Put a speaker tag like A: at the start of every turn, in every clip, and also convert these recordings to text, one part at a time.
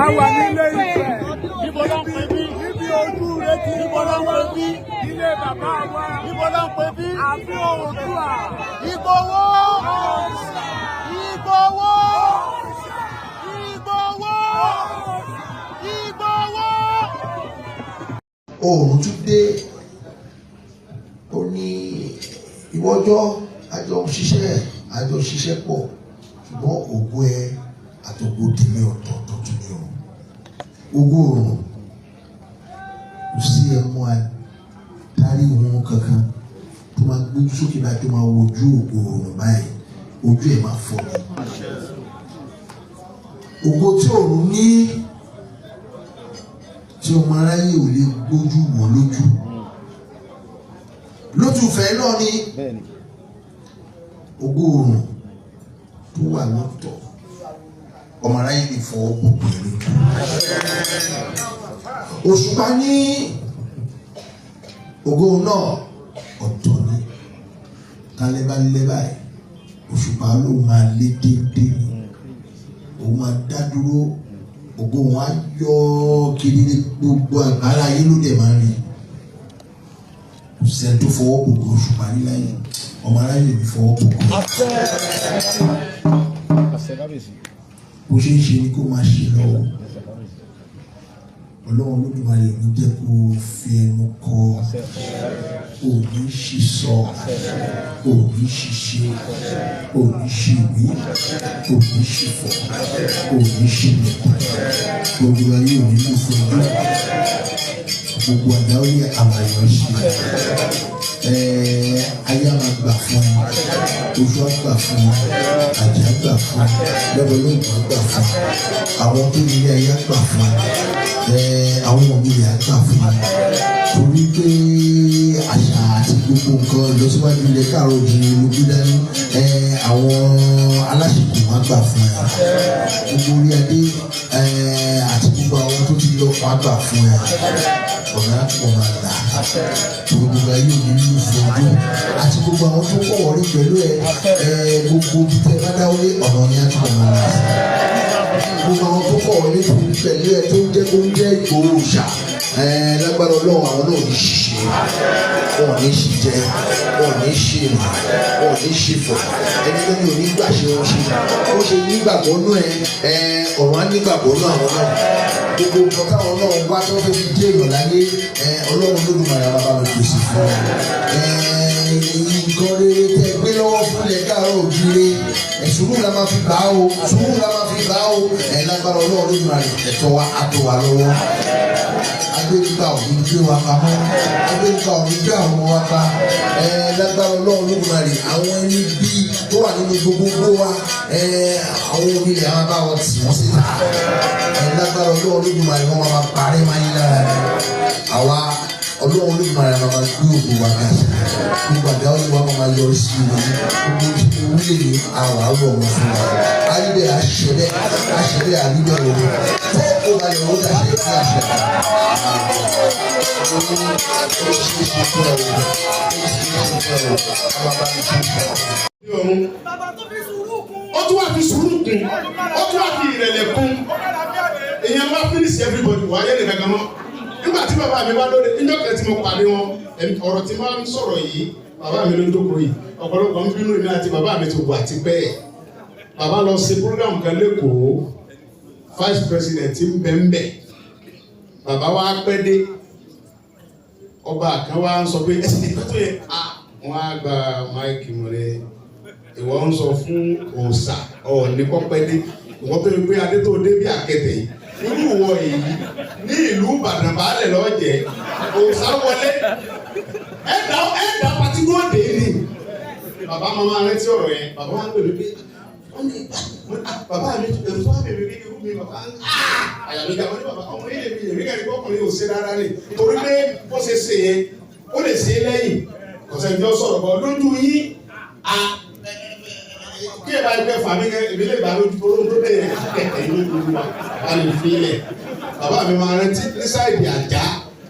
A: A wà nílé Ifẹ̀.
B: Ibo ló ń pè bí?
A: Níbi ojú rẹ ti
B: Ibo ló ń pè bí?
A: Ilé bàbá wa.
B: Ibo ló ń pè bí?
A: Ààfin Oòduà.
B: Ìgbòho! Ìgbòho! Ìgbòho! Ìgbòho!
C: Oòrùn tún dé, ó ní ìwọ́jọ́ àjọ ṣiṣẹ́, àjọ ṣiṣẹ́ pọ̀, ṣùgbọ́n ògo ẹ àtògo tèmi ọ̀tọ̀ọ̀tọ̀ tún ni o. Ògo oòrùn, kò sí ẹmu adarí wọn kankan tó máa gbójú sókè báyìí, tó máa wojú ògo oòrùn báyìí, ojú ẹ̀ máa fọ́ ni. Ògo tí oòrùn ní, tí ọmọ aráyé ò lè gbójú wò lójú lótùfẹ́ náà ni ògo oòrùn tó wà lọ́tọ̀, ọmọ aráyé lè fọwọ́ gbogbo ẹ̀ lójú. Òṣùpá ní ògo náà ọ̀tọ̀ ni. Kálẹ̀ bá lé báyìí, òṣùpá ló máa lé déédéé ni, òun máa dá dúró, ògo wọn á yọ kiri ní gbogbo àgbára ayé ló dẹ̀ máa ń rí. Kò sẹ́ni tó fọwọ́ gbogbo òṣùpá ní láyé, ọmọ aráyé lè fọwọ́ gbogbo. Bó ṣe ń ṣe ni kó máa ṣe lọ́wọ́. Ọlọ́run Olódùmarè ní jẹ́ kó fi ẹnu kọ, òní sísọ, òní ṣíṣe, òní ṣìwí, òní ṣìfọ̀, òní ṣìlẹ̀kùn. Gbogbo ayé òní lù fún ojú, gbogbo àdáwọlé àmàyàn ṣe. Ayé á máa gbà fún ẹ, ojú á gbà fún ẹ, àjà á gbà fún ẹ, lọ́bọ̀lọ́gbọ̀ á gbà fún ẹ, àwọn tó ní ilé ayé á gbà fún ẹ, àwọn onílé á gbà fún ẹ, torí pé àṣà àti gbogbo nǹkan ìlọsíwájú ilẹ̀ káàró òjìrì ló gbé dání. Àwọn aláṣekù wọn á gbà fún ẹ, gbogbo orí adé àti gbogbo àwọn tó ti lọ wọn á gbà fún ẹ. Ọ̀nà àtúbọ̀ máa là, gbogbo ayé òní lù fún ojú àti gbogbo àwọn tó kọ̀ wọ́rí pẹ̀lú ẹ. Gbogbo ibi tẹ́ ẹ bá dáwọ́lé, ọ̀nà ni àtúbọ̀ máa là sí. Gbogbo àwọn tó kọ̀ wọ́rí pẹ̀lú ẹ tó ń jẹ́ kó ń jẹ́ Ìgbòho ṣà lágbára Ọlọ́run, àwọn náà ò ní ṣiṣẹ́, wọn ò ní ṣìjẹ, wọn ò ní ṣìrìn, wọn ò ní ṣìfọ̀. Ẹni lẹ́ni ò ní gbà ṣe wọn ṣe wọ́n ṣe nígbàgbọ́ nú ẹ. Ọ̀run á nígbàgbọ́ nú àwọn náà. Gbogbo nǹkan táwọn náà wá tí wọ́n fẹ́ fi dé èèyàn láyé, Ọlọ́run Olódùmarè á bá mi pèsè fún ọ. Nǹkan rere tẹ́ gbé lọ́wọ́ fúnlẹ̀ káàárọ̀ òjìire, sùúrù la máa fi gbà á o, sùúrù la máa fi gbà á o. Lágbára Ọlọ́run Olódùmarè, ẹ̀tọ́ wa á tó wa lọ́wọ́. Agbẹ́gbà ò ní gbé wa pamọ́, agbẹ́gbà ò ní gbé àwọn ọmọ wa pa. Lágbára Ọlọ́run Olódùmarè, àwọn ẹni bí tó wà nínú gbogbogbò wa, àwọn onílẹ̀ àwọn bá wọn tì wọ́n síta. Lágbára Ọlọ́run Olódùmarè, wọ́n máa parẹ́ máa yín lára rẹ̀. Àwa, Ọlọ́run Olódùmarè máa gbé ògo wa ga sí. Gbogbo àdáwọ̀ wa máa yọrí sí ìwé gbogbo wúlò ní àwọn àwọ̀ wọn fún wa. Àríbẹ̀ àṣẹbẹ̀ àṣẹbẹ̀ àríbẹ̀ òru tẹ́ ó balẹ̀ ó dàṣẹ ní àṣẹ. Ó ṣe é ṣe fún ẹ o, ó ṣe é ṣe fún ẹ o, àwọn bá mi ṣe é.
D: Ní ọ̀run.
A: Bàbá tó fi sùúrù kún.
D: Ó tún wà fi sùúrù kún, ó tún wà fi ìrẹ̀lẹ̀ kún.
A: Ó kára bí àdé.
D: Èèyàn wá finish everybody wà ayé nìkan kan mọ́. Nígbà tí bàbá mi wá lóde níjọ́ kan tí mo pàdé wọn, ọ̀rọ̀ tí wọ́n ń sọ̀rọ̀ yìí, bàbá mi ló ń jókòó yìí. Ọ̀pọ̀lọpọ̀ ń bínú, èmi àti bàbá mi ti wà tipẹ́. Bàbá lọ ṣe program kan lẹ́kọ̀ọ́, vice president ń bẹ ń bẹ. Bàbá wa pẹ́ dé, ọba kan wá ń sọ pé ẹsẹ̀ ìgbà tó yẹ a wọ́n á gba mic mọ̀ rẹ̀. Ìwọ ń sọ fún òòṣà ọ̀ọ́ni kọ́pẹ́ dé, ìwọ tó yẹ pé adé tó dé bí àkẹtẹ̀ yìí, irú ìwọ yìí ní ìlú Ìbàdàn, baálẹ̀ lọ́jẹ̀, òòṣà wọlé, ẹ̀dá ẹ̀dá pàtí dúró dé ní. Bàbá máa rántí ọ̀rọ̀ yẹn. Bàbá máa ń pè mí pé wọ́n ní bàbá mi ẹ̀rù tó wà bèbè bí irú mi. Bàbá àyà mi jà wọ́n ní bàbá ọmọ yìí lè mi èmi kẹ́ni kọ́kùnrin ò ṣe rárá ni, torí pé bó ṣe ṣe yẹn, ó lè ṣe é lẹ́yìn kọ̀sẹ̀ ní ọ sọ̀rọ̀ bọ̀ lójú yín. A kí ẹ bá yẹ pé fàmí kẹ èmi lè bá lójú tó lóhun tó dé yẹn kẹ̀kẹ́ lójú wa bá lè fi lẹ̀. Bàbá mi máa rántí ní side àjà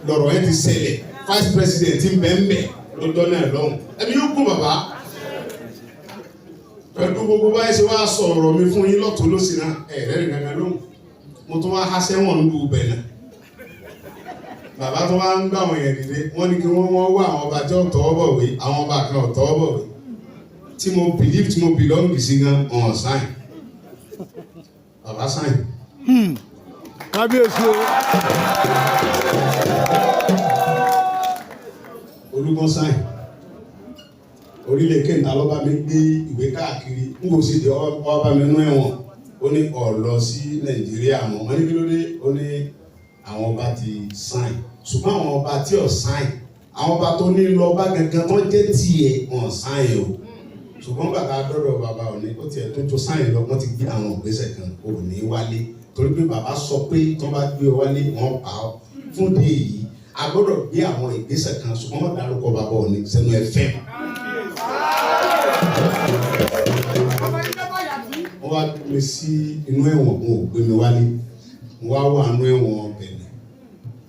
D: lọ̀rọ̀ yẹn ti ṣẹlẹ̀, vice president ń bẹ ń bẹ lọ́jọ́ náà lọ́hùn. Ẹ̀mí yóò kún bàbá pẹ̀lú gbogbo báyìí ṣe wá sọ̀rọ̀ mi fún yín lọ́tún lọ́sìn náà. Ẹ̀rẹ́ nìkan kan lóhùn. Mo tún wá há sẹ́wọ̀n ń lu Bẹ̀nẹ̀. Bàbá tó wá ń gbà wọ̀nyẹn dìde, wọ́n ní kí wọ́n wọ́n wá àwọn ọba tí ó tọwọ́ bọ̀wé, àwọn ọba kan ò tọwọ́ bọ̀wé tí mo believe, tí mo belong sí gan, ọ̀hún sign, bàbá sign.
B: Kábíyèsí o.
D: Olúgbọ́n sign. Orílẹ̀ kéńtà ló bá mi gbé ìwé káàkiri, n kò sì dé ọba mi nú ẹ̀wọ̀n. Ó ní ó lọ sí Nàìjíríà mọ́. Wọ́n ní kí ló dé? Ó ní àwọn ọba ti sign, ṣùgbọ́n àwọn ọba tí ò sign, àwọn ọba tó ní lọ bá gangan tó jẹ́ tiẹ̀, wọn sign o. Ṣùgbọ́n bàbá dọ́dọ̀ bàbá òní, ó tiẹ̀ tó tó sign lọ, wọ́n ti gbé àwọn ìgbésẹ̀ kan, ò ní wálé, torí pé bàbá sọ pé tí wọ́n bá gbé ọ wálé, wọ́n pa ọ́. Fún dé èyí, a gbọ́dọ̀ gbé àwọn ìgbésẹ̀ kan, ṣùgbọ́n wọ́n dárúkọ bàbá òní sẹ́nu ẹ̀fẹ́. Wọ́n wá gbé mi sí inú ẹ̀wọ̀n, wọn ò gbé mi wálé. Mo wá wà nú ẹ̀wọ̀n Bẹ̀nẹ̀,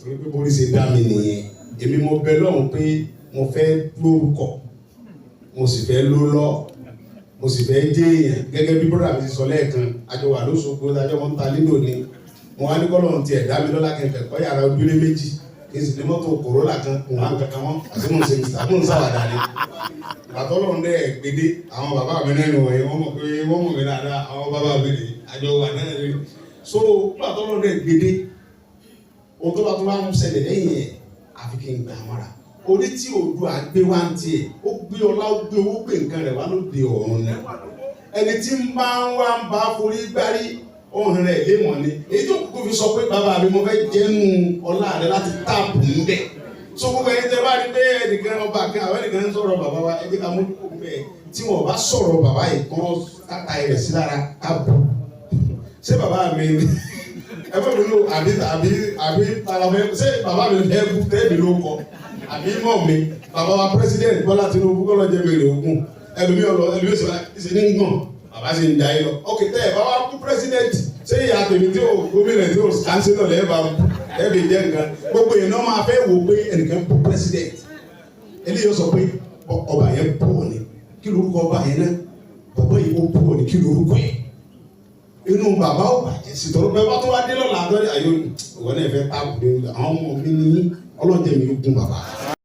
D: torí pé bórí ṣe dá mi nìyẹn. Èmi mo bẹ lọ́hùn pé mo fẹ́ lórúkọ, mo sì fẹ́ ló lọ, mo sì fẹ́ jẹ́ èèyàn. Gẹ́gẹ́ bí bọ́dà mi ti sọ lẹ́ẹ̀kan, àjọ wà lóṣogbo, àjọ wọn ń ta lílò ni. Mo wá ní kọ́lọ́hún tiẹ̀ dá mi lọ́lá kẹfẹ́ kọ́ yàrá ojúlé méjì, kí n sì ní mọ́tò Corolla kan, kò wá nǹkan kan mọ́, àti mò ń ṣe mr mò ń sàwádà ni. Bàtọ́lọ́hún dẹ́ gbédé àwọn bàbá mi náà nù wọ̀nyí, wọ́n mọ̀ pé wọ́n mọ̀ mí dáadáa, àwọn bàbá mi rè, àjọ wà náà rè. So bàtọ́lọ́hún dẹ́ gbédé, ohun tó bá tó bá ń ṣẹlẹ̀ lẹ́yìn ẹ̀, àfi kí n gbà mọ́ra. Orí tí Oòduà gbé wá ń tiẹ̀, ó gbé ọlá, ó gbé owó, gbé nǹkan rẹ̀ wá lóde ọ̀run ni. Ẹni tí ń bá ń wá ń bá forí gbárí ohun rẹ̀ léwọ̀n ni. Èyí tó kúkú fi sọ pé bàbá mi, mo fẹ́ jẹ́nu ọlá rẹ láti táàpù ń bẹ̀. So gbogbo ẹni tẹ́ bá rí pé ẹnìkan, ọba kan, àwọn ẹnìkan ń sọ̀rọ̀ bàbá wa, ẹ jẹ́ ká mójú kó bẹ́ẹ̀. Tí wọn bá sọ̀rọ̀ bàbá yìí kán tata rẹ̀ sí lára ká bù. Ṣé bàbá mi ni ẹ fẹ́ mi ló àbí tara fẹ́? Ṣé bàbá mi fẹ́ bú tẹ́ẹ̀mì ló kọ àbí mọ̀ mi? Bàbá wa President Bọ́lá Tinubu, kọ́ ló jẹ́ mi rè ogun. Ẹlòmí ọlọ, ẹlòmí sọ ṣe ní gbọ̀n, bàbá ṣe ń da yín lọ. Ok, tẹ́ ẹ bá wá kú president, ṣé ìyá tèmi tí o gómìnà tí o councillor lẹ́ẹ̀ bá bú ẹ lè jẹ́ nǹkan? Gbogbo yẹn náà máa fẹ́ wò pé ẹnìkan bú president. Eléyìí sọ pé ọba yẹn bú ọ ni, kí lorúkọ ọba yẹn náà? Bàbá yìí ó bú ọ ni, kí lorúkọ yẹn? Inú bàbá ò bàjẹ́ sí tọ́lọ́ bẹ́ẹ̀ bá tó wá dé lọ́la àtọ́jú àyè ìwọ náà fẹ́ táàbù ní àwọn ọmọ mi ní ọlọ́jẹ̀ mi gun bàbá.